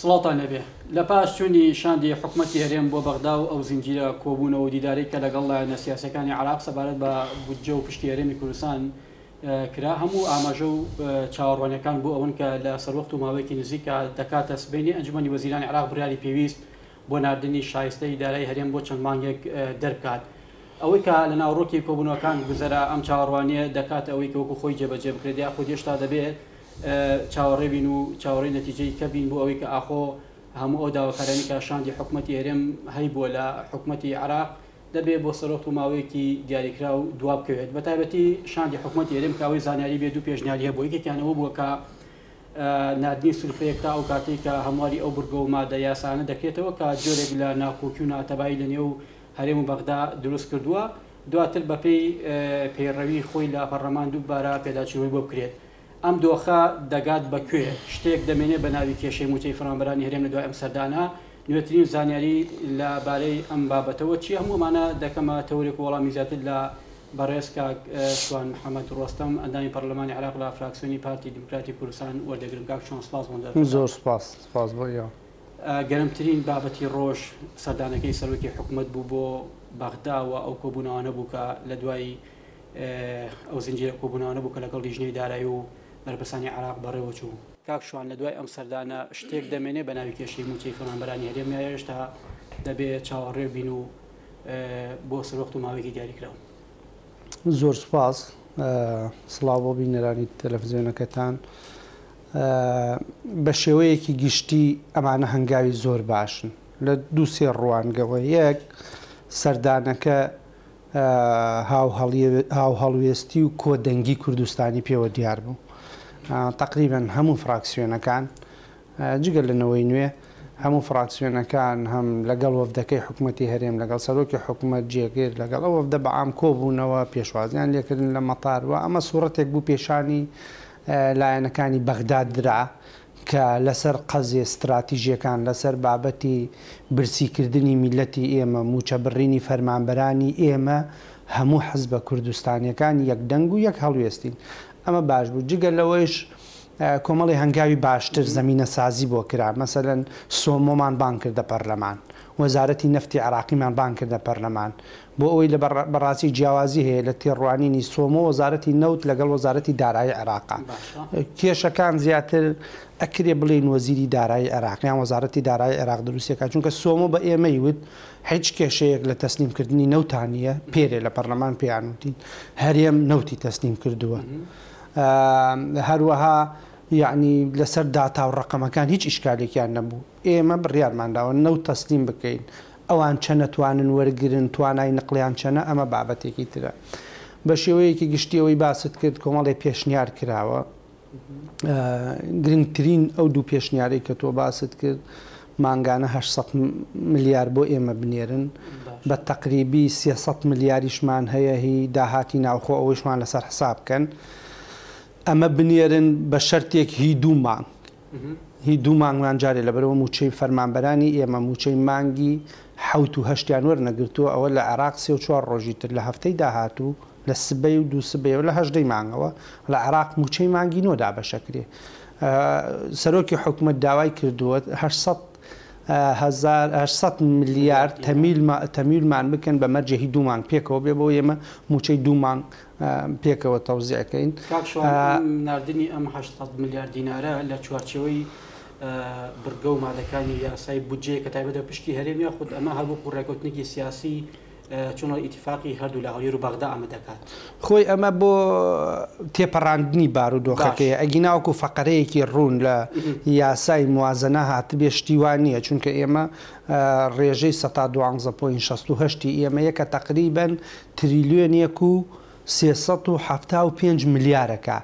سڵاوتان لێبێ. لە پاش چوونی شاندی حکومەتی هەرێم بۆ بەغدا و ئەو زنجیرە کۆبوونەوە و دیدارەی کە لەگەڵ لایەنە سیاسیەکانی عێراق سەبارەت بە بودجە و پشکی هەرێمی کوردستان کرا، هەموو ئاماژە و چاوەڕوانیەکان بۆ ئەوەن کە لە سەروەخت و ماوەیەکی نزیک کە دەکاتە سبەینێ ئەنجومەنی وەزیرانی عێراق بڕیاری پێویست بۆ ناردنی شایستەی دارایی هەرێم بۆ چەند مانگێک دەربکات. ئەوەی کە لە ناوەڕۆکی کۆبوونەوەکان گوزەرا ئەم چاوەڕوانییە دەکاتە ئەوەی کە وەکو خۆی جێبەجێ بکرێت یاخود هێشتا دەبێت چاوەڕێ بین و چاوەڕێی نەتیجەی کە بین بۆ ئەوەی کە ئاخۆ هەموو ئەو داواکاریانەی کە شاندی حکومەتی هەرێم هەیبووە لە حکومەتی عێراق دەبێت بۆ سەرۆخت و ماوەیەکی دیاریکراو دوابکەوێت بەتایبەتی شاندی حکومەتی هەرێم کە ئەوەی زانیاری بێ دوو پێشنیاری هەبوو یەکێکیان ئەوە بووە کە ناردنی سولفەیەک تا ئەو کاتەی کە هەمواری ئەو بڕگە و مادە یاسایانە دەکرێتەوە کە جۆرێک لە ناکۆکی و ناتەبایی لە نێو هەرێم و بەغدا دروست کردووە، دواتر بەپێی پەیڕەوی خۆی لە پەڕلەمان دووبارە پێداچوونەوەی بۆ بکرێت. ئەم دۆخە دەگات بە کوێ؟ شتێک دەمێنێ بە ناوی کێشەی مووچەی فەرمانبەرانی هەرێم لە دوای ئەم سەردانە؟ نوێترین زانیاری لە بارەی ئەم بابەتەوە چییە؟ هەموو ئەمانە دەکەمە تەوەرێک و وەڵامی زیاتر لە بەڕێز کاک شوان محەمەد ڕۆستەم، ئەندامی پەڕلەمانی عێراق لە فراکسیۆنی پارتی دیموکراتی کوردستان وەردەگرم. کاک شوان سپاس بۆ دەرفەتە. زۆر سپاس، سپاس بۆ ئێوە. گەرمترین بابەتی ڕۆژ سەردانەکەی سەرۆکی حکومەت بوو بۆ بەغدا و ئەو کۆبوونەوانە بوو کە لە دوای ئەو زنجیرە کۆبوونەوانە بوو کە لەگەڵ لیژنەی دارایی و بەرپرسانی عێراق بەڕێوەچوو. کاک شوان لە دوای ئەم سەردانە شتێک دەمێنێ بە ناوی کێشەی مووچەی فەرمانبەرانی هەرێم یا هێشتا دەبێ چاوەڕێ بین و بۆ سەروەخت و ماوەیەکی دیاریکراو؟ زۆر سوپاس. سڵاو بۆ بینەرانی تەلەفزیۆنەکەتان. بە شێوەیەکی گشتی ئەمانە هەنگاوی زۆر باشن لە دوو سێ ڕوانگەوە، یەک، سەردانەکە هاوهەڵوێستی و کۆدەنگی کوردستانی پێوە دیار بوو. تەقریبەن هەموو فراکسیۆنەکان جگە لە نەوەی نوێ هەموو فراکسیۆنەکان هەم لەگەڵ وەفدەکەی حکومەتی هەرێم لەگەڵ سەرۆکی حکومەت جێگر لەگەڵ ئەو وەفدە بە عام کۆبوونەوە پێشوازیان لێکردن لە مەتار و ئەمە سوڕەتێک بوو پێشانی لایەنەکانی بەغداد درا کە لەسەر قەزیە ستراتیژیەکان، لەسەر بابەتی برسیکردنی میللەتی ئێمە، موچە بڕینی فەرمانبەرانی ئێمە هەموو حزبە کوردستانیەکان یەک دەنگ و یەک هەڵوێستین. ئەمە باش بوو. جگە لەوەیش کۆمەڵی هەنگاوی باشتر زەمینەسازی بۆ کرا. مەسەلەن سۆمۆمان بانگ کردە پەرلەمان. وەزارەتی نەفتی عێراقیمان بانگ کردە پەرلەمان. بۆ ئەوەی لە بەڕاستی جیاوازی هەیە لە تێڕوانینی سۆمۆ وەزارەتی نەوت لەگەڵ وەزارەتی دارایی عێراقا. کێشەکان زیاتر ئەکرێ بڵێین وەزیری دارایی عێراق یان وەزارەتی دارایی عێراق دروستی ئەکات، چونکە سۆمۆ بە ئێمەی وت هیچ کێشەیەک لە تەسلیم کردنی نەوتا نییە، پێرێ لە پەرلەمان پێیان وتین هەرێم نەوتی تەسلیم کردووە. هەروەها یەعنی لەسەر داتا و ڕەقەمەکان هیچ ئیشکالێکیان نەبوو. ئێمە بڕیارمان داوە نەوت تەسلیم بکەین، ئەوان چەند ئەتوانن وەرگرن، توانای نقڵیان چەنە، ئەمە بابەتێکی ترە. بە شێوەیەکی گشتی ئەوەی باست کرد کۆمەڵێ پێشنیار کراوە. گرنگترین ئەو دوو پێشنیارەی کە تۆ باست کرد مانگانە 800 ملیار بۆ ئێمە بنێرن، بە تەقریبی 300 ملیاریشمان هەیە هی داهاتی ناوخۆ ئەوەیشمان لەسەر حساب کەن. ئەمە بنێرن بە شەرتێک هی دوو مانگ. هی دوو مانگمان جارێ لەبەرئەوە مووچەی فەرمانبەرانی ئێمە مووچەی مانگی حەوت و هەشتیان وەرنەگرتووە ئەوە لە عێراق سێ و چوار ڕۆژی تر لە هەفتەی داهاتوو لە سبەی و دوو سبەیەوە لە هەژدەی مانگەوە لە عێراق مووچەی مانگی نۆ دابەشەکرێ سەرۆکی حکومەت داوای کردووە 800 هەزار 800 ملیار تەمیلمان بکەن بە مەرجێ هی دوو مانگ پێکەوە بێ بۆ ئێمە مووچەی دوو مانگ پێکەوە تەوزیع کەین. کاک شوان ئەم ناردنی ئەم 800 ملیار دینارە لە چوارچێوەی بڕگە و مادەکانی یاسای بودجەیە کە تایبەتە پشکی هەرێم یاخود ئەمە هەر وەکو ڕێکەوتنێکی سیاسی چۆن ئیتیفاقی هەردوو لە هەولێر و بەغدا ئەمە دەکات؟ خۆی ئەمە بۆ تێپەڕاندنی بارودۆخەکەیە ئەگینا وەکو فەقەرەیەکی ڕوون لە یاسای موازەنە هاتبێ شتی وا نییە چونکە ئێمە ڕێژەی سەتا دوانزە point 68 ی ئێمەیە کە تەقریبەن تریلیۆنێک و 375 ملیارەکە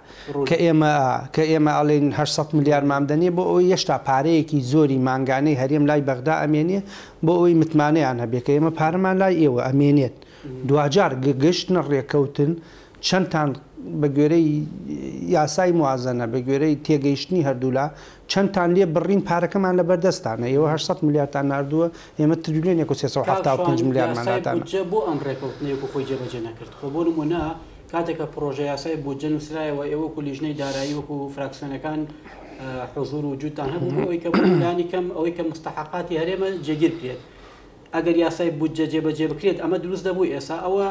کە ئێمە کە ئێمە ئەڵێین 800 ملیارمان بدەنێ بۆ ئەوەی هێشتا پارەیەکی زۆری مانگانەی هەرێم لای بەغدا ئەمێنێ بۆ ئەوەی متمانەیان هەبێ کە ئێمە پارەمان لای ئێوە ئەمێنێت دواجار گەشتنە ڕێکەوتن چەندتان بە گوێرەی یاسای موازەنە بە گوێرەی تێگەیشتنی هەردوولا چەندتان لێ بڕین پارەکەمان لەبەر دەستتانە ئێوە 800 ملیارتان ناردووە ئێمە تریلیۆنێک و کاک 375 شوان ملیارمان یاسای لاتانە. بودجە بۆ ئەم ڕێکەوتنەی وەکو خۆی جێبەجێ نەکرد؟ خۆ بۆ نموونە کاتێک کە پڕۆژە یاسای بودجە نووسرایەوە ئێوە وەکو لیژنەی دارایی وەکو فراکسیۆنەکان حزور و وجودتان هەبوو بۆ ئەوەی کە لانی کەم ئەوەی کە مستحقاتی هەرێمە جێگیر بکرێت. ئەگەر یاسای بودجە جێبەجێ بکرێت ئەمە دروست دەبوو ئێسا ئەوە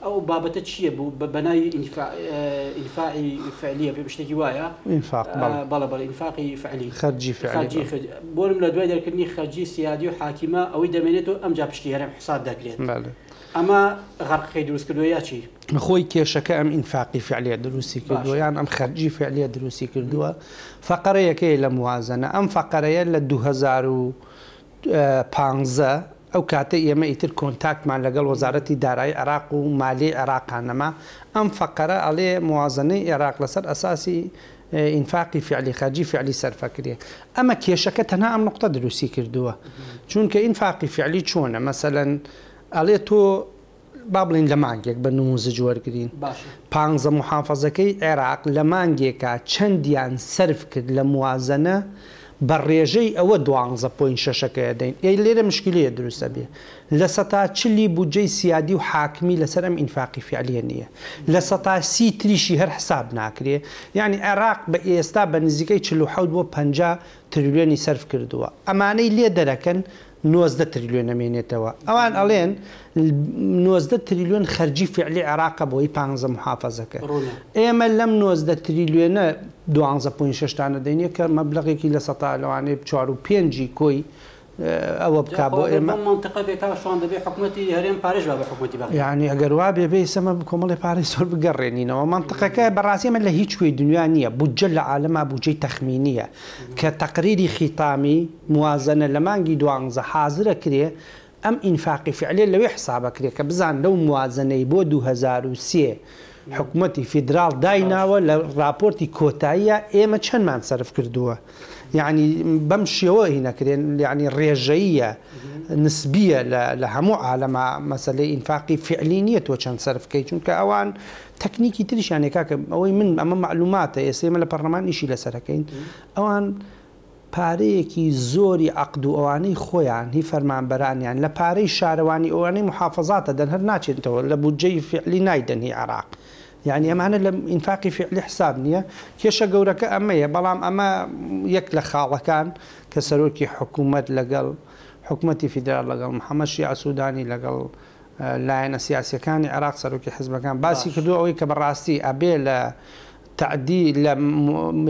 ئەو بابەتە چییە بوو بە بەناوی ئینفاعی فعلیە پێ شتێکی وایە ئینفاق بەڵێ بەڵێ ئینفاقی فعلی خەرجی فعلی بۆرم لە دوای دەرکردنی خەرجی سیادی و حاکیمە ئەوەی دەمێنێت و ئەمجا پشتی هەرێم حساب دەکرێت ئەمە غەرقەکەی دروست کردووە یا چی؟ خۆی کێشەکە ئەم ئینفاقی فعلیە دروستی کردووە یان ئەم خەرجی فعلیە دروستی کردووە فەقەرەیەکەی لە موازنە ئەم فەقەرەیە لە 2015 ئەو کاتەی ئێمە ئیتر کۆنتاکتمان لەگەڵ وەزارەتی دارایی عێراق و مالیەی عێراقا نەما، ئەم فەقەرە ئەڵێ موازەنەی عێراق لەسەر ئەساسی ئینفاقی فعلی، خەرجی فعلی سەرفەکرێ. ئەمە کێشەکە تەنها ئەم نوقتە دروستی کردووە. چونکە ئینفاقی فعلی چۆنە؟ مەسەلەن ئەڵێ تۆ با بڵێین لە مانگێک بە نموزج وەرگرین پانزە موحافەزەکەی عێراق لە مانگێکا چەندیان سەرف کرد لە موازەنە بە ڕێژەی ئەوە دوانزە point شەشەکەی ئەدەین ئێ لێرە مشکیلەیە دروست ئەبێ لە سەتا چلی بودجەی سیادی و حاکمی لەسەر ئەم ئینفاقی فیعلیە نییە لە سەتا سی تریشی هەر حساب ناکرێ یانی عێراق بە ئێستا بە نزیکەی 47 بۆ 50 تریلیۆنی سەرف کردووە ئەمانەی لێ دەرەکەن 19 تریلیۆن ئەمێنێتەوە ئەوان ئەڵێن 19 تریلیۆن خەرجی فعلی عێراقە بۆی پانزە محافەزەکە ئێمە لەم 19 تریلیۆنە دوانزە point شەشتان ئەدەینێ کە مەبلەغێکی لە سەتا لەوانەیە چوار و پێنجی کۆی ئەوە بکا بۆ ئێمە. بەم مەنتقە بێ کاک شوان دەبێ حکومەتی هەرێم پارەش با بە حکومەتی بەغدا. یانی ئەگەر وا بێ بێ ئیسە مە کۆمەڵێ پارەی زۆر بگەڕێنینەوە مەنتقەکە بەڕاستی ئەمە لە هیچ کوێی دنیا نییە بودجە لە عالەما بودجەی تەخمینییە کە تەقریری خیتامی موازەنە لە مانگی دوانزە حازرە کرێ ئەم ئینفاقی فعلیە لەوێ حسابە کرێ کە بزان لەو موازەنەی بۆ 2003 حکومەتی فیدراڵ دایناوە لە ڕاپۆرتی کۆتاییا ئێمە چەندمان سەرف کردووە یەعنی بەم شێوە هی نەکرێن یەعنی ڕێژەییە نسبیە لە هەموو عالەما مەسەلەی ئینفاقی فعلی نییە تۆ چەند سەرف کەی چونکە ئەوان تەکنیکی تریشیان هەیە کاکە ئەوەی من ئەمە مەعلوماتە ئێستا ئێمە لە پەرلەمان ئیشی لەسەرەکەین ئەوان پارەیەکی زۆری عەقد و ئەوانەی خۆیان هی فەرمانبەرانیان لە پارەی شارەوانی ئەوانەی محافەزات ئەدەن هەر ناچێتەوە لە بودجەی فعلی نایدەن هی عێراق یانی ئەمانە لە ئینفاقی فعلی حساب نییە کێشە گەورەکە ئەمەیە بەڵام ئەمە یەک لە خاڵەکان کە سەرۆکی حکوومەت لەگەڵ حکوومەتی فیدرال لەگەڵ محەممەد شیعە سوودانی لەگەڵ لایەنە سیاسیەکانی عێراق سەرۆکی حزبەکان باسی کردووە ئەوەی کە بەڕاستی ئەبێ لە تەعدی لە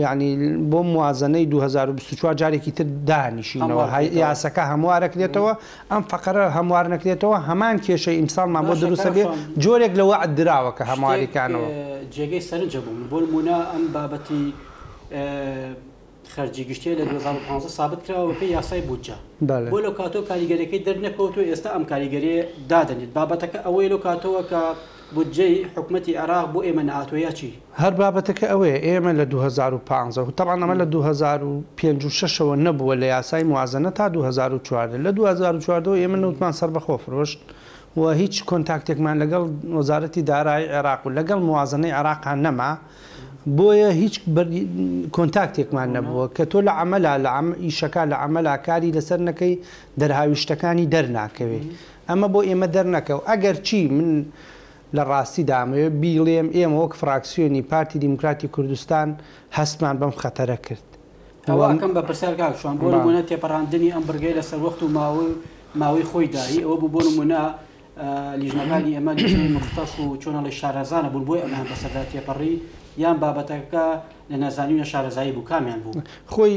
یانی بۆ موازەنەی 2024 جارێکی تر دانیشینەوە یاسەکە هەموارەکرێتەوە ئەم فەقەرە هەموار نەکرێتەوە هەمان کێشەی ئیمساڵمان بۆ دروستە بێ جۆرێک لە وەعد دراوە کە هەمواریکانەوە. جێگەی سەرنجە بوو بۆ نموونە ئەم بابەتی خەرجی گشتیە لە 2015 سابت کراوە بەپێی یاسای بودجە بۆ لەو کاتەوە کاریگەریەکەی دەرنەکەوتووە ئێستا ئەم کاریگەریە دادەنێت بابەتەکە ئەوەیە لەو کاتەوە کە بودجەی حکومەتی عێراق بۆ ئێمە نەهاتووە یا چی؟ هەر بابەتەکە ئەوەیە ئێمە لە 2015 و تەبعەن ئەمە لە 2005 و شەشەوە نەبووە لە یاسای موازەنە تا 2014 لە 2014 ەوە ئێمە نەوتمان سەربەخۆ فرۆشت و هیچ کۆنتاکتێکمان لەگەڵ وەزارەتی دارایی عێراق و لەگەڵ موازەنەی عێراقا نەما بۆیە هیچ کۆنتاکتێکمان نەبووە کە تۆ لە عەمەلا لە ئیشەکە لە عەمەلا کاری لەسەر نەکەی دەرهاویشتەکانی دەرناکەوێ ئەمە بۆ ئێمە دەرنەکەوت ئەگەر چی من لە ڕاستیدا ئەمەوێ بیڵێم ئێمە وەک فراکسیۆنی پارتی دیموکراتی کوردستان هەستمان بەم خەتەرە کرد. ئەوە ئەکەم بە پرسیار کاک شوان بۆ نموونە تێپەڕاندنی ئەم بڕگەی لە سەروەخت و ماوەی ماوەی خۆیدا هی ئەوە بوو بۆ نموونە لیژنەکانی ئێمە لیژنەی مختەس و چۆن ئەڵێی شارەزانە بوون بۆیە ئەمەیان بەسەردا تێپەڕی یان بابەتەکە لە نەزانی و نەشارەزایی بوو کامیان بوو؟ خۆی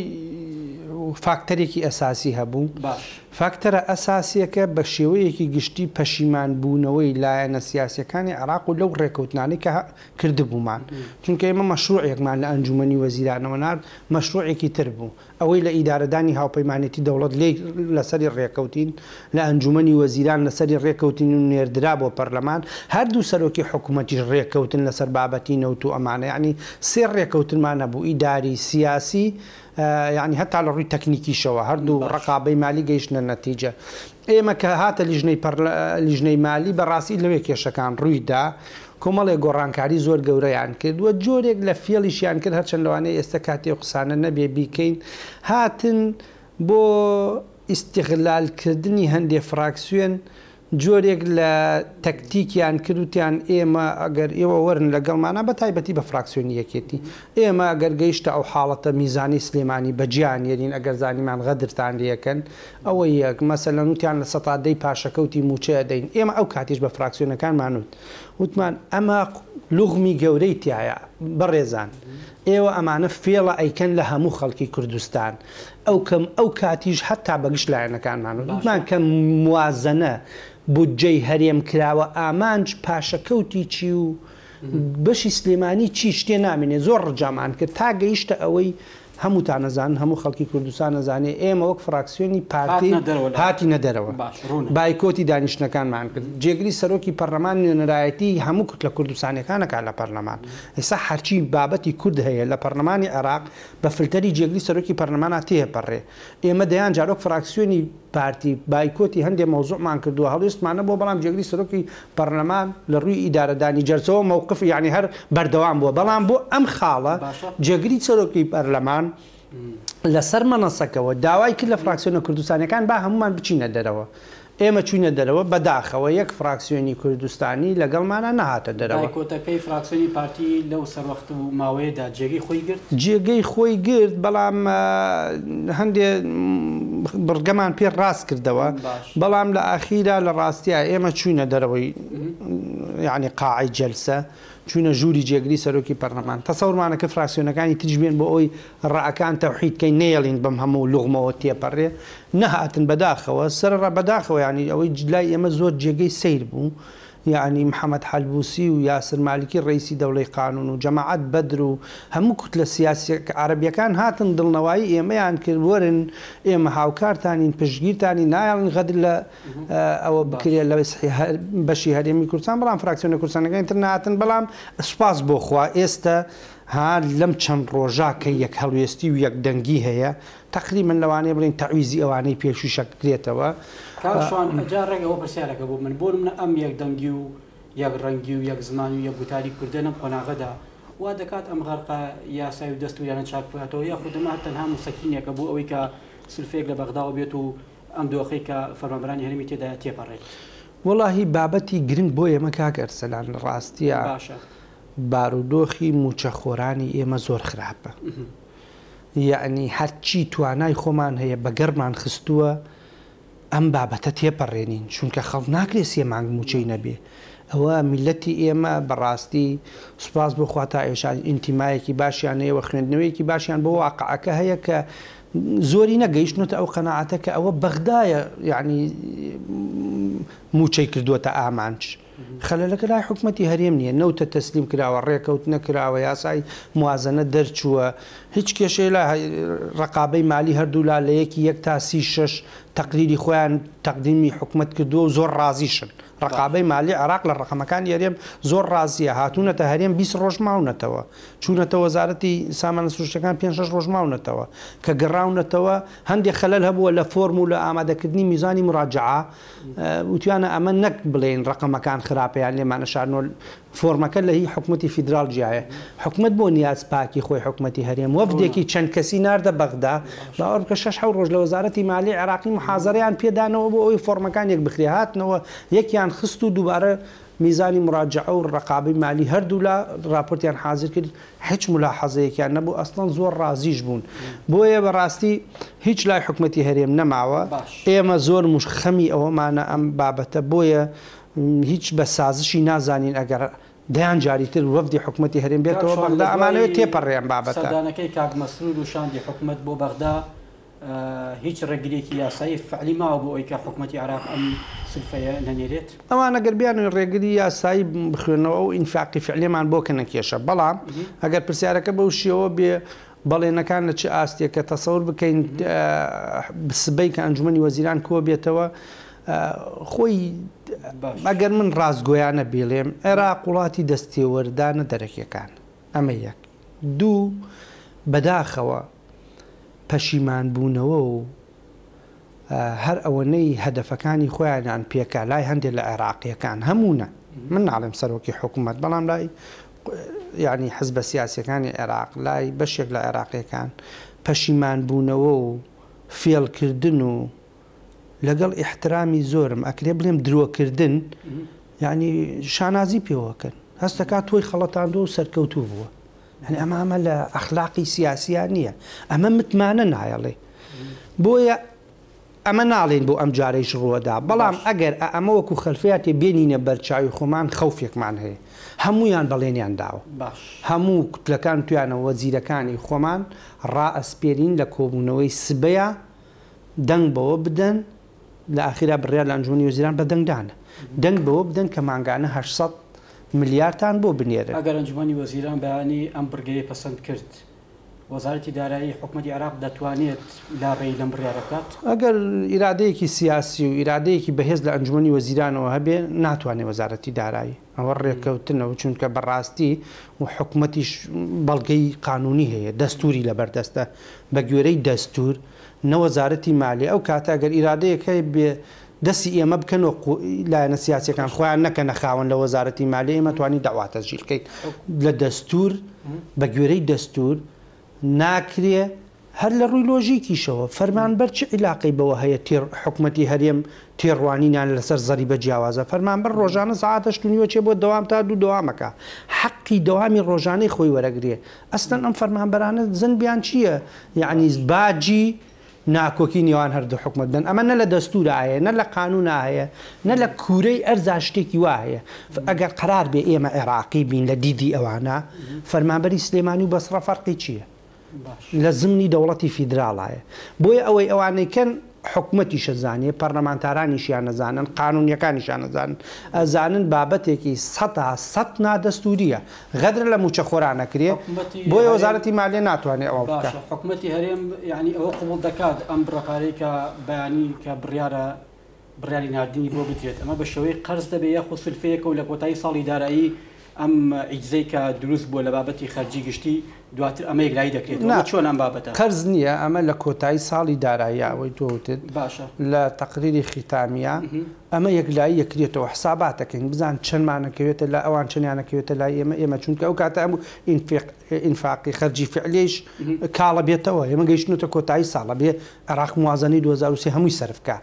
فاکتەرێکی ئەساسی هەبوو. باش. فاکتەرە ئەساسیەکە بە شێوەیەکی گشتی پەشیمان بوونەوەی لایەنە سیاسیەکانی عێراق و لەو ڕێکەوتنانەی کە کردبوومان. چونکە ئێمە مەشروعێکمان لە ئەنجومەنی وەزیرانەوە نارد، مەشروعێکی تر بوو. ئەوەی لە ئیدارەدانی هاوپەیمانێتی دەوڵەت لێی لەسەری ڕێکەوتین، لە ئەنجومەنی وەزیران لەسەری ڕێکەوتین و نێردرا بۆ پەرلەمان، هەردوو سەرۆکی حکومەتیش ڕێکەوتن لەسەر بابەتی نەوت و ئەمانە، یەعنی سێ ڕێکەوتنمان هەبوو، ئیداری، سیاسی، یەعنی هەتا لە ڕووی تەکنیکیشەوە هەردوو ڕەقابەی مالی گەیشتنە نەتیجە. ئێمە کە هاتە لیژنەی پەرلە لیژنەی مالی بەڕاستی لەوێ کێشەکان ڕووی دا، کۆمەڵێک گۆڕانکاری زۆر گەورەیان کرد و جۆرێک لە فێڵیشیان کرد هەرچەند لەوانەیە ئێستە کاتی ئەو قسانە نەبێ بیکەین هاتن بۆ ئیستغلال کردنی هەندێ فراکسیۆن جۆرێک لە تەکتیکیان کرد وتیان ئێمە ئەگەر ئێوە وەرن لەگەڵمانا بە تایبەتی بە فراکسیۆنی یەکێتی ئێمە ئەگەر گەیشتە ئەو حاڵەتە میزانی سلێمانی بەجیا نێرین ئەگەر زانیمان غەدرتان لێکەن ئەوە یەک مەسەلەن وتیان لە سەتا دەی پاشەکەوتی موچە ئەدەین ئێمە ئەو کاتیش بە فراکسیۆنەکانمان وت وتمان ئەمە لوغمی گەورەی تیایە بەڕێزان ئێوە ئەمانە فێڵە ئەیکەن لە هەموو خەڵکی کوردستان ئەو کەم ئەو کاتیش حەتا بە گشت لایەنەکانمان وتمان کە موازەنە بودجەی هەرێم کراوە ئامانج پاشەکەوتی چی و بەشی سلێمانی چی شتێ نامێنێ زۆر ڕجامان کرد تا گەیشتە ئەوەی هەمووتان ئەزانن هەموو خەڵکی کوردستان ئەزانێ ئێمە وەک فراکسیۆنی پارتی هاتینە دەرەوە بایکۆتی دانیشتنەکانمان کرد جێگری سەرۆکی پەرلەمان نوێنەرایەتی هەموو کوتلە کوردستانیەکان ئەکات لە پەرلەمان ئێستا هەرچی بابەتی کورد هەیە لە پەرلەمانی عێراق بە فلتەری جێگری سەرۆکی پەرلەمانا تێپەڕێ. ئێمە دەیان جار وەک فراکسیۆنی پارتی بایکۆتی هەندێ مەوزوعمان کردووە، هەڵوێستمان نەبووە، بەڵام جێگری سەرۆکی پەرلەمان لە ڕووی ئیدارەدانی جەلسەوە مەوقفی یانی هەر بەردەوام بووە، بەڵام بۆ ئەم خاڵە جێگری سەرۆکی پەرلەمان لەسەر مەنەسەکەوە داوای کرد لە فراکسیۆنە کوردستانیەکان با هەموومان بچینە دەرەوە. ئێمە چووینە دەرەوە، بەداخەوە یەک فراکسیۆنی کوردستانی لەگەڵمانا نەهاتە دەرەوە. بایکۆتەکەی فراکسیۆنی پارتی لەو سەروەخت و ماوەیەدا جێگەی خۆی گرت؟ جێگەی خۆی گرت، بەڵام هەندێ بڕگەمان پێ ڕاست کردەوە، بەڵام لە ئاخیرا لە ڕاستیا ئێمە چووینە دەرەوەی یانی قاعەی جەلسە، چووینە ژووری جێگری سەرۆکی پەرلەمان، تەسەورمان ئەکرد فراکسیۆنەکانی تریش بێن بۆ ئەوەی ڕەئەکان تەوحید کەین نەیەڵین بەم هەموو لوغمەوە تێپەڕێ، نەهاتن بەداخەوە، سەرەڕا بەداخەوە یانی ئەوەی لای ئێمە زۆر جێگەی سەیر بوو یانی محەمەد حەلبوسی و یاسر مالکی ڕەئیسی دەوڵەی قانون و جەماعەت بەدر و هەموو کوتلە سیاسیە عەرەبیەکان هاتن دڵنەوایی ئێمەیان کرد وەرن ئێمە هاوکارتانین پشتگیرتانین نایەڵین غەدر لە ئەوە بکرێت لە بەشی هەرێمی کوردستان، بەڵام فراکسیۆنە کوردستانەکانی تر نەهاتن، بەڵام سوپاس بۆ خوا ئێستە ها لەم چەند ڕۆژە کە یەک هەڵوێستی و یەک دەنگی هەیە تەقریبەن لەوانەیە بڵێین تەعویزی ئەوانەی پێشوویش ئەکرێتەوە. کاک شوان جا ڕێک ئەوە پرسیارەکە بۆ من، بۆ نمونە ئەم یەک دەنگی و یەک ڕەنگی و یەک زمانی و یەک گوتاری کوردە لەم قۆناغەدا وا دەکات ئەم غەرقە یاسای و دەستوریانە چاک بکاتەوە یاخود ئەمە هەر تەنها موسەکینێکە بۆ ئەوەی کە سلفەیەک لە بەغداوە بێت و ئەم دۆخەی کە فەرمانبەرانی هەرێمی تێدایە تێپەڕێت. وەڵاهی بابەتی گرنگ بۆ ئێمە کاک ئەرسەلان لە ڕاستیا بارودۆخی مووچەخۆرانی ئێمە زۆر خراپە یەعنی هەرچی توانای خۆمان هەیە بەگەڕمان خستووە ئەم بابەتە تێپەڕێنین چونکە خەڵک ناکرێ سێ مانگ مووچەی نەبێ ئەوە میللەتی ئێمە بەڕاستی سوپاس بۆ خوا تا ئێشا ئینتیمایەکی باشیان هەیە و خوێندنەوەیەکی باشیان بۆ واقعەکە هەیە کە زۆرینە گەیشتنەتە ئەو قەناعەتە کە ئەوە بەغدایە یعنی مووچەی کردووەتە ئامانج. خەلەلەکە لای حکومەتی هەرێم نییە، نەوتە تەسلیم کراوە، ڕێکەوتنە کراوە، یاسای موازەنە دەرچووە، هیچ کێشەیە لە ڕەقابەی مالی هەردوولا لە یەکی یەک تا سی شەش تەقریری خۆیان تەقدیمی حکومەت کردووە و زۆر ڕازیشن. ڕەقابەی مالی عێراق لە ڕەقەمەکانی هەرێم زۆر ڕازییە، هاتوونەتە هەرێم 20 ڕۆژ ماونەتەوە، چوونەتە وەزارەتی سامانە سروشتیەکان پێنج شەش ڕۆژ ماونەتەوە، کە گەڕاونەتەوە هەندێک خەلەل هەبووە لە فۆرم و لە ئامادەکردنی میزانی موراجەعە، وتویانە ئەمە نەک بڵێین ڕەقەمەکان خراپە یان لێمان ئەشارنەوە، فۆرمەکە لە هی حکومەتی فیدراڵ جیایە، حکومەت بۆ نیاز پاکی خۆی حکومەتی هەرێم وەفدێکی چەند کەسی ناردە بەغدا، باوەڕ بکە شەش حەوت ڕۆژ لە وەزارەتی مالیەی عێراقی محازەرەیان پێدانەوە بۆ ئەوەی فۆرمەکان یەک بخرێ، هاتنەوە یەکیان خست و دووبارە میزانی موراجەعە و ڕەقابەی مالی هەردوولا ڕاپۆرتیان حازر کرد، هیچ مولاحەزەیەکیان نەبوو، ئەسڵەن زۆر ڕازیش بوون، بۆیە بەڕاستی هیچ لای حکومەتی هەرێم نەماوە، ئێمە زۆر خەمی ئەوەمانە ئەم بابەتە، بۆیە هیچ بە سازشی نازانین ئەگەر دەیان جاری تر وەفدی حکومەتی هەرێم کاک بێتەوە شوان بەغدا لە ئەمانەوێت دوای تێپەڕێ ئەم بابەتە. سەردانەکەی کاک مەسرور و شاندی حکومەت بۆ بەغدا هیچ ڕێگریەکی یاسایی فعلی ماوە بۆ ئەوەی کە حکومەتی عێراق ئەم سلفەیە نەنێرێت؟ ئەوان ئەگەر بیانەوێت ڕێگری یاسایی بخوێننەوە ئەو ئینفاقی فعلیەمان بۆ کەنە کێشە، بەڵام ئەگەر پرسیارەکە بەو شێوە بێ بەڵێنەکان لە چ ئاستێکە تەسەور بکەین سبەی کە ئەنجومەنی وەزیران کۆ بێتەوە خۆی ئەگەر من ڕاستگۆیانە بیڵێم عێراق وڵاتی دەستێوەردانە دەرەکیەکان ئەمە یەک دوو بەداخەوە پەشیمانبوونەوە و هەر ئەوەنەی هەدەفەکانی خۆیانیان پێکا لای هەندێ لە عێراقیەکان هەموو نا من ناڵێم سەرۆکی حکومەت بەڵام لای یعنی حزبە سیاسیەکانی عێراق لای بەشێک لە عێراقیەکان پەشیمانبوونەوە و فێڵکردن و لەگەڵ ئیحترامی زۆرم ئەکرێ بڵێم درۆکردن یانی شانازی پێوەکەن هەستەکات تۆی خەڵەتاندووە و سەرکەوتوو بووە. یانی ئەمە ئەمە لە ئەخلاقی سیاسیا نییە. ئەمە متمانە نایەڵێ. بۆیە ئەمە ناڵێین بۆ ئەم جارەیش ڕووەدا، بەڵام ئەگەر ئەمە وەکو خەلفیاتێ بێنینە بەرچاوی خۆمان خەوفێکمان هەیە. هەموویان بەڵێنیان داوە. هەموو کوتلەکان وتویانە وەزیرەکانی خۆمان ڕائەسپێرین لە کۆبوونەوەی سبەیا دەنگ بەوە بدەن، لە ئاخیرا بڕیار لە ئەنجومەنی وەزیران بە دەنگدانە، دەنگ بەوە بدەن کە مانگانە 800 ملیارتان بۆ بنێرن. ئەگەر ئەنجومەنی وەزیران بەیانی ئەم بڕگەیەی پەسەند کرد، وەزارەتی دارایی حکومەتی عێراق دەتوانێت لاڕێی لەم بڕیارە بکات؟ ئەگەر ئیرادەیەکی سیاسی و ئیرادەیەکی بەهێز لە ئەنجومەنی وەزیرانەوە هەبێ، ناتوانێ وەزارەتی دارایی. ئەوە ڕێککەوتنە و چونکە بەڕاستی و حکومەتیش بەڵگەی قانونی هەیە، دەستوری لەبەردەستە، بە گوێرەی دەستور نە وەزارەتی مالیە، ئەو کاتە ئەگەر ئیرادەیەک هەبێ دەستی ئێمە بکەن و لایەنە سیاسیەکان خۆیان نەکەنە خاوەن لە وەزارەتی مالیە، ئێمە توانی دەعوا تەسجیل کەین لە دەستور، بە گوێرەی دەستور ناکرێ. هەر لە ڕووی لۆژیکیشەوە فەرمانبەر چ عیلاقەی بەوە هەیە تێ حکومەتی هەرێم تێڕوانینیان لەسەر زەریبە جیاوازە؟ فەرمانبەر ڕۆژانە سەعات هەشت و نیوە چێ بۆ دەوام تا دوو دەوام ئەکا حەقی دەوامی ڕۆژانەی خۆی وەرەگرێ ئەسلەن ئەم فەرمانبەرانە زەنبیان چییە یەعنی باجی ناکۆکی نێوان هەردوو حکومەت بدەن ئەمە نە لە دەستورا هەیە نە لە قانونا هەیە نە لە کورەی ئەرزا شتێکی وا هەیە ئەگەر قەرار بێ ئێمە عێراقی بین لە دیدی ئەوانە فەرمانبەری سلێمانی و بەسڕە فەرقی چییە؟ لە زمنی دەوڵەتی فیدراڵایە. بۆیە ئەوەی ئەوانەی کەن حکومەتیش ئەزانێ، پەرلەمانتارانیشیان ئەزانن، قانونیەکانیشیان ئەزانن. ئەزانن بابەتێکی سەتا سەت نادەستوریە. غەدر لە موچەخۆران ئەکرێ. بۆیە وەزارەتی مالیە ناتوانێ ئەوە بکا. باشە حکومەتی هەرێم یانی ئەوە قبوڵ دەکات ئەم بڕە پارەی کە بەیانی کە بڕیارە بڕیاری ناردنی بۆ بدرێت، ئەمە بە شێوەی قەرز دەبێت یاخود سولفەیەکە و لە کۆتایی ساڵی دارایی ئەم عیجزەی کە دروست بووە لە بابەتی خەرجی گشتی دواتر ئەمە یەکلایی دەکرێتەوە؟ نا ئەمە چۆن ئەم بابەتە؟ قەرز نییە، ئەمە لە کۆتایی ساڵی داراییە ئەوەی تۆ وتت باشە. لە تەقریری خیتامیە ئەمە یەکلایی یەکرێتەوە حسابات ئەکەین بزان چەندمان ئەکەوێتە لای ئەوان چەندیان ئەکەوێتە لای ئێمە ئێمە چونکە ئەو کاتە هەموو ئینفیق ئینفاقی خەرجی فعلیش کاڵە بێتەوە ئێمە گەیشتنەتە کۆتایی ساڵ ئەبێ عێراق موازەنەی 2003 هەمووی سەرف کا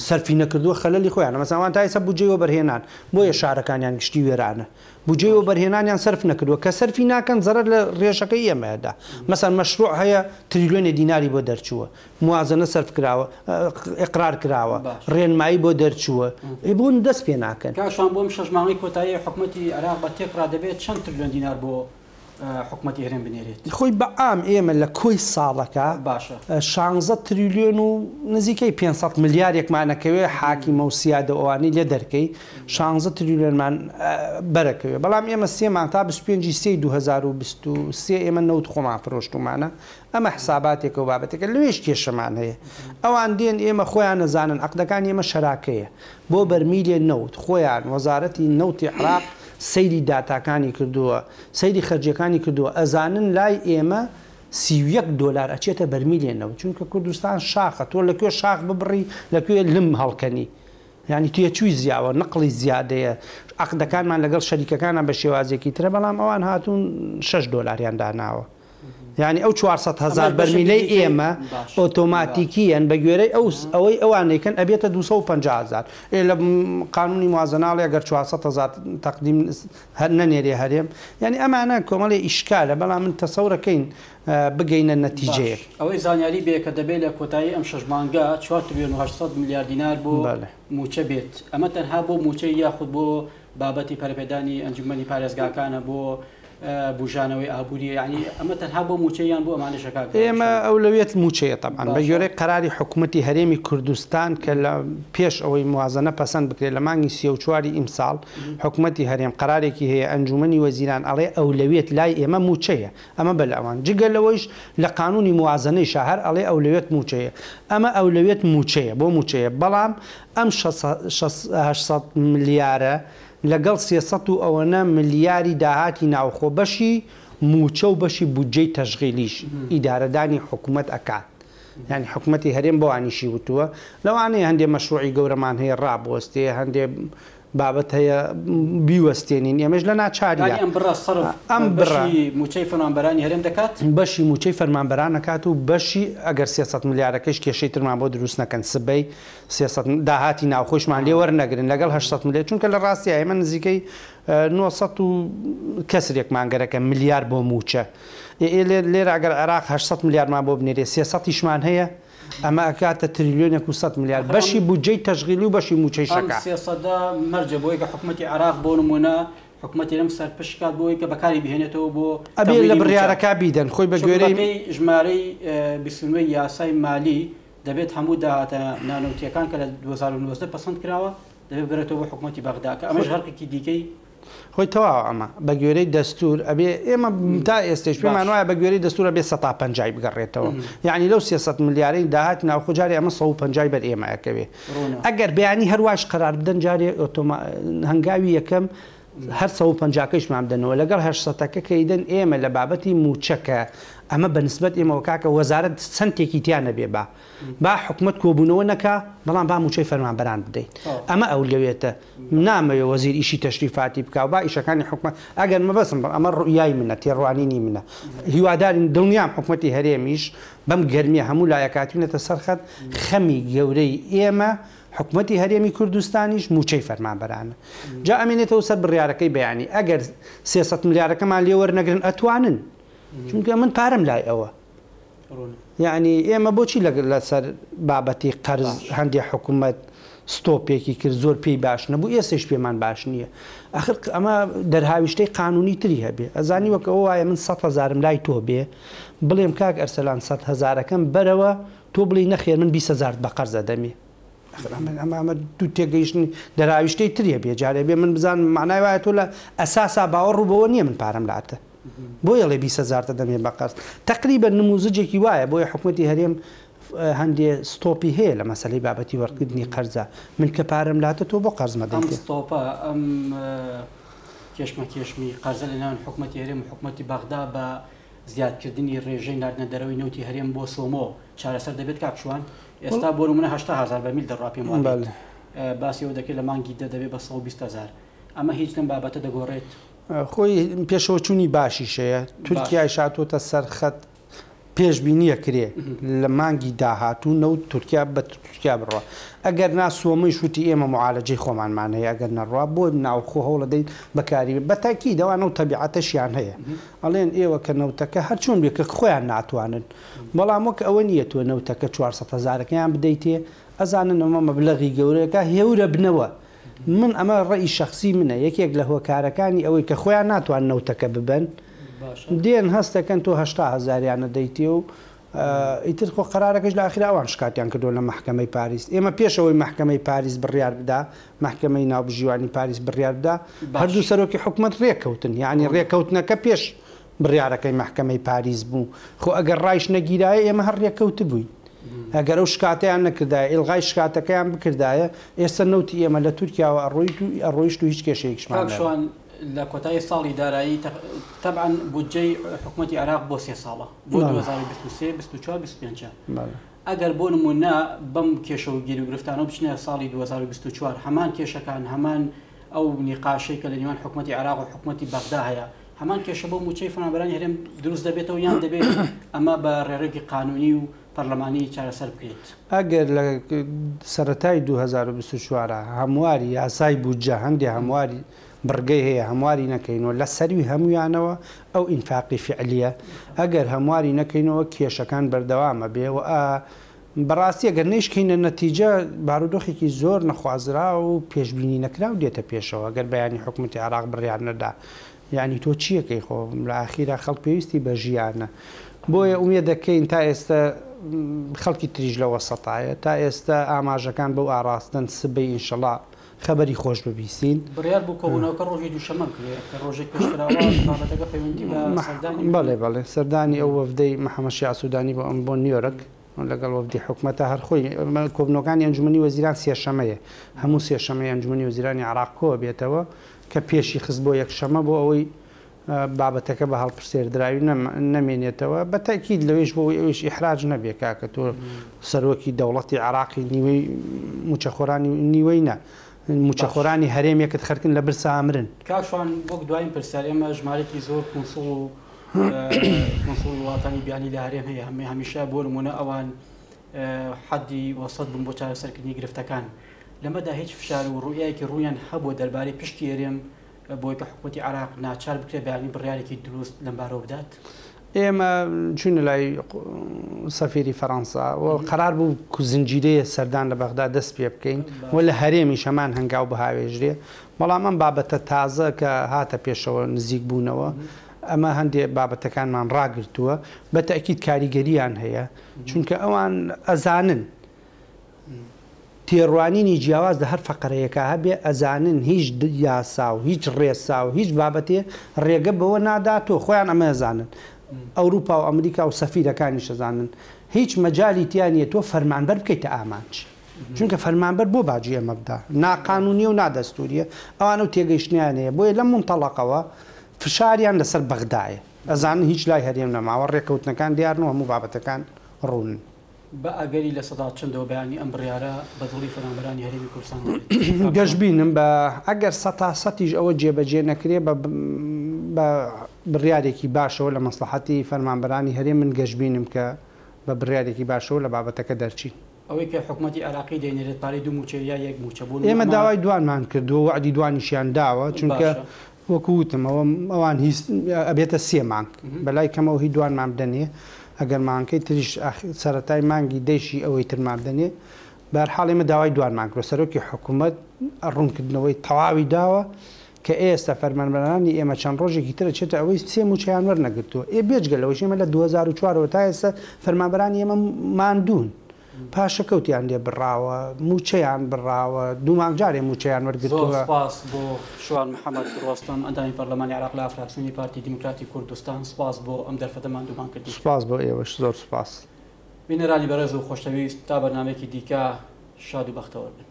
سەرفی نەکردووە خەلەلی خۆیانە مەسەلەن ئەوان تا ئێستا بودجەی وەبەرهێنان بۆیە شارەکانیان گشتی وێرانە بودجەی وەبەرهێنانیان سەرف نەکردووە کە سەرفی ناکەن زەرەر لە ڕێژەکەی ئێمەدا مەسەلەن مەشروع هەیە تریلیۆنێ دیناری بۆ دەرچووە موازەنە سەرف کراوە ئیقرار کراوە ڕێنمایی بۆ دەرچووە ئێ بۆ دەست پێ ناکەن؟ کاک شوان بۆ ئەم شەش مانگەی کۆتایی حکومەتی عێراق بە تێکڕا دەبێت چەند ترلیۆن دینار بۆ حکومەتی هەرێم بنێرێت؟ خۆی بە عام ئێمە لە کۆی ساڵەکە باشە. شانزە تریلیۆن و نزیکەی 500 ملیارێکمان ئەکەوێ حاکیمە و سیادە و ئەوانەی لێ دەرکەی شانزە تریلیۆنمان بەرەکەوێ بەڵام ئێمە سێ مانگ تا 25 ی سێی 2023 ئێمە نەوت خۆمان فرۆشتوومانە ئەمە حساباتێکە و بابەتێکە لەوێش کێشەمان هەیە ئەوان دێن ئێمە خۆیان ئەزانن عەقدەکانی ئێمە شەراکەیە بۆ بەرمیلێ نەوت خۆیان وەزارەتی نەوتی عێراق سەیری داتاکانی کردووە سەیری خەرجیەکانی کردووە ئەزانن لای ئێمە 31 دۆلار ئەچێتە بەرمیلێ نەوت چونکە کوردستان شاخە تۆ لەکوێ شاخ ببڕی لەکوێ لم هەڵکەنی یانی تێچووی زیاوە نەقڵی زیادەیە عەقدەکانمان لەگەڵ شەریکەکانە بە شێوازێکی ترە بەڵام ئەوان هاتوون 6 دۆلاریان داناوە یانی ئەو 400 هەزار بەرمیلەی ئێمە ئۆتۆماتیکییەن بە گوێرەی ئەو ئەوەی ئەوان ئەیکەن ئەبێتە 250 هەزار. ئێ لە قانونی موازەناڵێ ئەگەر 400 هەزار تەقدیم هەر نەنێرێ هەرێم یانی ئەمانە کۆمەڵێ ئیشکالە بەڵام من تەسەورەکەین بگەینە نەتیجەیەک. ئەوەی زانیاری بێ کە دەبێ لە کۆتایی ئەم شەش مانگە چوار تریلیۆن و 800 ملیار دینار بۆ مووچە بێت، ئەمە تەنها بۆ مووچەی یاخود بۆ بابەتی پەرەپێدانی ئەنجومەنی پارێزگاکانە بۆ بوژانەوەی ئابووریە یانی ئەمە تەنها بۆ مووچە یان بۆ ئەمانەشە کاک ئێمە ئەولەویەت مووچەیە تەبعەن بە گوێرەی قەراری حکومەتی هەرێمی کوردستان کە لە پێش ئەوەی موازەنە پەسەند بکرێت لە مانگی سێ و چواری ئیمساڵ حکومەتی هەرێم قەرارێکی هەیە ئەنجومەنی وەزیران ئەڵێ ئەولەویەت لای ئێمە مووچەیە ئەمە بە لە ئەوان جگە لەوەیش لە قانونی موازەنەیشا هەر ئەڵێ ئەولەویەت مووچەیە ئەمە ئەولەویەت مووچەیە بۆ مووچەیە بەڵام ئەم 800 ملیارە لەگەڵ 300 و ئەوەنە ملیاری داهاتی ناوخۆ بەشی مووچە و بەشی بودجەی تەشغیلیش ئیدارەدانی حکومەت ئەکات یانی حکومەتی هەرێم بەوانیشی وتووە لەوانەیە هەندێ مەشروعی گەورەمان هەیە ڕابوەستێ هەندێ. بابەت هەیە بیوەستێنین ئێمەش لە ناچاریە. یانی ئەم بڕە سەرف ئەم بڕە بەشی مووچەی فەرمانبەرانی هەرێم دەکات؟ بەشی مووچەی فەرمانبەران ئەکات و بەشی ئەگەر 300 ملیارەکەیش کێشەی ترمان بۆ دروست نەکەن سبەی 300 داهاتی ناوخۆیشمان لێ وەرنەگرن لەگەڵ 800 ملیار چونکە لە ڕاستیا ئێمە نزیکەی 900 و کەسرێکمان گەرەکە ملیار بۆ مووچە ئێ لێرە ئەگەر عێراق 800 ملیارمان بۆ بنێرێ 300 یشمان هەیە ئەمە ئەکاتە تریلیۆنێک و سەت ملیار بەشی بودجەی تەشغیلی و بەشی مووچەیش ئەم ئەکا. سێ سەدە مەرجە بۆی کە حکومەتی عێراق بۆ نموونە حکومەتی هەرێم سەرپشک کات بۆی کە بەکاری بهێنێتەوە بۆ ئەبێ لە تەمویلی مووچە. بڕیارەکە بیدەن خۆی بە چونکە گوێرەی. بەپێی ژمارەی 29 یاسای مالی دەبێت هەموو داهاتە نانەوتییەکان کە لە 2019 پەسەند کراوە دەبێت بگەرێتەوە بۆ حکومەتی بەغدا کە ئەمەش غەرقێکی دیکەی خۆی تەواوە ئەمە بە گوێرەی دەستور ئەبێ ئێمە تا ئێستەیش پێمان وایە بە گوێرەی دەستور ئەبێ سەتا پەنجای بگەڕێتەوە یعنی لەو 300 ملیارەی داهاتی ناوخۆ جارێ ئەمە 150 بەر ئێمە ئەکەوێ ئەگەر بەیانی هەر واش قەرار بدەن جارێ ئۆتۆما هەنگاوی یەکەم هەر 150کەیشمان بدەنەوە لەگەڵ هەشتسەتەکە کە ئیدەن ئێمە لە بابەتی مووچە کە ئەمە بە نسبەت ئێمەوە کاکە وەزارەت سەنتێکی تیا نەبێ با با حکومەت کۆبوونەوە نەکا بەڵام با مووچەی فەرمانبەران بدەین ئەمە ئەولەوێتە نامەوێ وەزیر ئیشی تەشریفاتی بکا و با ئیشەکانی حکومەت ئەگەر مەبەستم بڵێم ئەمە ڕوئیای منە تێڕوانینی منە هیوادارین دڵنیام حکومەتی هەرێمیش بەم گەرمیە هەموو لایەک هاتوینەتە سەر خەت خەمی گەورەی ئێمە حکومەتی هەرێمی کوردستانیش مووچەی فەرمانبەرانە جا ئەمێنێتەوە سەر بڕیارەکەی بەیانی ئەگەر 300 ملیارەکەمان لێ وەرنەگرن ئەتوانن چونکە من پارەم لای ئەوە یەعنی ئێمە بۆچی لەسەر بابەتی قەرز هەندێ حکومەت ستۆپێکی کرد زۆر پێی باش نەبوو ئێستەیش پێمان باش نییە ئەخر ئەمە دەرهاویشتەی قانونی تری هەبێ ئەزانی وەک ئەوە وایە من سە هەزارم لای تۆ بێ بڵێم کاک ئەرسەلان سە هەزارەکەم بەرەوە تۆ بڵێی نەخێر من 20 هەزارت بە قەرز ئەدەمێ ئەخر ئەمە ئەمە ئەمە دوو تێگەیشتنی دەرهاویشتەی تری هەبێ جارێ بێ من بزانم معنای وایە تۆ لە ئەساسا باوەڕ و بەوە نییە من پارەم لاتە بۆیە ئەڵێ 20 هەزارت ئەدەمێ بە قەرز تەقریبەن نموزجێکی وایە بۆیە حکومەتی هەرێم هەندێ ستۆپی هەیە لە مەسەلەی بابەتی وەرگرتنی قەرزە من کە پارەم لاتە تۆ بۆ قەرزمە ئەم دەیتێ. ستۆپە ئەم کێشمەکێشمی قەرزە لە نێوان حکومەتی هەرێم و حکومەتی بەغدا بە زیادکردنی ڕێژەی ناردنە دەرەوەی نەوتی هەرێم بۆ سۆمۆ چارەسەر دەبێت کاک شوان؟ ئێستا بۆ نمونە 80 هەزار بەرمیل دەڕوا پێم وابێت باسی ئەوە دەکرێت لە مانگی دە دەبێت بە 120 هەزار ئەمە هیچ لەم بابەتە دەگۆڕێت؟ خۆی پێشەوەچوونی باشیش هەیە، تورکیایش هاتووەتە سەر خەت، پێشبینی ئەکرێ لە مانگی داهاتوو نەوت تورکیا بە تورکیا بڕوا، ئەگەر نا سۆمەیش وتی ئێمە موعالەجەی خۆمانمان هەیە ئەگەر نەڕوا بۆ ناوخۆ هەوڵەدەین بەکاری بە تەئکید ئەوان ئەو تەبیعەتەشیان هەیە ئەڵێن ئێوە کە نەوتەکە هەر چۆن بێ کە خۆیان ناتوانن بەڵام وەک ئەوە نییە تۆ نەوتەکە 400 هەزارەکەیان بدەیتێ ئەزانن ئەمە مەبلەغی گەورەیەکە هێورەبنەوە من ئەمە ڕەئی شەخسی منە یەکێک لە هۆکارەکانی ئەوەی کە خۆیان ناتوان نەوتەکە ببەن دێن هەستەکەن تۆ 80 هەزاریان ئەدەیتێ و ئیتر خۆ قەرارەکەش لە ئاخیرا ئەوان شکاتیان کردووە لە مەحکەمەی پاریس ئێمە پێش ئەوەی مەحکەمەی پاریس بڕیار بدا مەحکەمەی ناوبژیوانی پاریس بڕیار بدا هەردوو سەرۆکی حکومەت ڕێکەوتن یعنی ڕێکەوتنەکە پێش بڕیارەکەی مەحکەمەی پاریس بوو خۆ ئەگەر ڕایش نەگیرایە ئێمە هەر ڕێکەوتبووین ئەگەر ئەو شکاتەیان نەکردایە ئیلغای شکاتەکەیان بکردایە ئێستا نەوتی ئێمە لە تورکیاوە ئەڕۆیت و ئەڕۆیشت و هیچ کێشەیەکیشمان کاک نەبوو. شوان لە کۆتایی ساڵی دارایی تەبعەن بودجەی حکومەتی عێراق بۆ سێ ساڵە بۆ 2023 24 25 ئەگەر بۆ نمونە بەم کێشە و گیروگرفتانەوە بچنە ساڵی 2024 هەمان کێشەکان هەمان ئەو نیقاشەی کە لە نێوان حکومەتی عێراق و حکومەتی بەغدا هەیە هەمان کێشە بۆ مووچەی فەرمانبەرانی هەرێم دروست دەبێتەوە یان دەبێت ئەمە بە ڕێڕێکی قانونی و پەرلەمانی چارەسەر بکرێت؟ ئەگەر لە سەرەتای 2024 هەمواری یاسای بودجە هەندێ هەمواری بڕگەی هەیە هەمواری نەکەینەوە لە سەروی هەمویانەوە ئەو ئینفاقی فعلیە ئەگەر هەمواری نەکەینەوە کێشەکان بەردەوامە بێ و بەڕاستی ئەگەر نەیشکەینە نەتیجە بارودۆخێکی زۆر نەخوازراو و پێشبینی نەکراو دێتە پێشەوە گەر بەیانی حکومەتی عێراق بڕیار نەدا یانی تۆ چیەکەی خۆ لە ئاخیرا خەڵک پێویستی بە ژیانە بۆیە ئومێد دەکەین تا ئێستا خەڵکی تریش لە وەسەتایە تا ئێستا ئاماژەکان بەو ئاڕاستەن سبەی ئینشەڵا خەبەری خۆش ببیستین. بڕیار بوو کۆبوونەوەکە ڕۆژی دووشەممە بکرێت کە ڕۆژێک پێش کراوە، بابەتەکە پەیوەندی بە سەردانی. بەڵێ بەڵێ سەردانی ئەو وەفدەی محەمەد شیاع سودانی بۆ بۆ نیۆرک لەگەڵ وەفدی حکومەتە هەر خۆی کۆبوونەوەکانی ئەنجومەنی وەزیران سێشەمەیە هەموو سێشەمەی ئەنجومەنی وەزیرانی عێراق کۆبێتەوە کە پێشی خست بۆ یەکشەمە بۆ ئەوەی بابەتەکە بە هەڵپرسێردراوی نەمێنێتەوە بە تەئکید لەوێش بۆ ئەوەی ئەویش ئیحراج نەبێ کاکە تۆ سەرۆکی دەوڵەتی عێراقی نیوەی موچەخۆرانی نیوەی نا مووچەخۆرانی هەرێمێکت خەرکن لە برسا ئەمرن. کاک شوان وەک دوایین پرسیار ئێمە ژمارەیەکی زۆر کونسوڵ و کونسوڵی وڵاتانی بیانی لە هەرێم هەیە هەمیشە بۆ نمونە ئەوان حەدی وەسەت بوون بۆ چارەسەرکردنی گرفتەکان لەمەدا هیچ فشار و ڕوئیایەکی ڕوونیان هەبووە دەربارەی پشکی هەرێم بۆی کە حکوومەتی عێراق ناچار بکرێت بەیانی بڕیارێکی دروست لەمبارەوە بدات؟ ئێمە چوینە لای سەفیری فەرەنسا و قەرار بوو زنجیرەیە سەردان لە بەغدا دەست پێ بکەین و لە هەرێمیش هەمان هەنگاو بهاوێژرێ، بەڵام ئەم بابەتە تازە کە هاتە پێشەوە نزیک بوونەوە ئەمە هەندێ بابەتەکانمان ڕاگرتووە، بە تەئکید کاریگەرییان هەیە، چونکە ئەوان ئەزانن تێڕوانینی جیاواز لە هەر فەقەرەیەکا هەبێ ئەزانن هیچ یاسا و هیچ ڕێسا و هیچ بابەتێ ڕێگە بەوە نادا تۆ خۆیان ئەمە ئەزانن ئەوروپا و ئەمریکا و سەفیرەکانیش ئەزانن هیچ مەجالی تیا نیە تۆ فەرمانبەر بکەیتە ئامانج چونکە فەرمانبەر بۆ باجی ئەمە بدا ناقانونیە و نادەستوریە ئەوان ئەو تێگەیشتنەیان هەیە بۆیە لەم مونتەڵەقەوە فشاریان لەسەر بەغدایە ئەزانن هیچ لای هەرێم نەماوە ڕێکەوتنەکان دیارن و هەموو بابەتەکان ڕوونن. بە ئەگەری لە سەدا چەندەوە بەیانی ئەم بڕیارە بە دڵی فەرمانبەرانی هەرێمی کوردستان دەبێت؟ گەشبینم بە ئەگەر سەتا سەتیش ئەوە جێبەجێ نەکرێ بە بە بڕیارێکی باشەوە لە مەسڵەحەتی فەرمانبەرانی هەرێم من گەشبینم کە بە بڕیارێکی باشەوە لە بابەتەکە دەرچین. ئەوەی کە حکومەتی عێراقی دەینێرێت پارەی دوو مووچەیە یا یەک مووچە بۆ نموونە ئێمە ئەمە داوای دوانمان کردووە وەعدی دوانیشیان داوە چونکە باشە. وەکو وتم ئەوە ئەوان هیچ ئەبێتە سێ مانگ بەلای کەمەوە هی دوانمان بدەنێ ئەگەر مانگەکەی تریش سەرەتای مانگی دەیشی ئەوەی ترمان بدەنێ بەهەرحاڵ ئێمە داوای دوانمان کردوە سەرۆکی حکومەت ڕوونکردنەوەی تەواوی داوە کە ئێستا فەرمانبەرانی ئێمە چەند ڕۆژێکی تر ئەچێتە ئەوەی سێ مووچەیان وەرنەگرتووە ئێ بێجگە لەوەش ئێمە لە 2004 ەوە تا ئێستا فەرمانبەرانی ئێمە ماندوون پاشەکەوتیان لێ بڕاوە، مووچەیان بڕاوە، دوو مانگ جارێ مووچەیان زۆر وەرگرتووە. سوپاس بۆ شوان محەمەد ڕۆستەم، ئەندامی پەرلەمانی عێراق لە فراکسیۆنی پارتی دیموکراتی کوردستان، سوپاس بۆ ئەم دەرفەتە ماندوومان کردیت. سوپاس بۆ ئێوەش، زۆر سوپاس. بینەرانی بەڕێز و خۆشەویست تا بەرنامەیەکی دیکە شاد و بەختەوەر بن.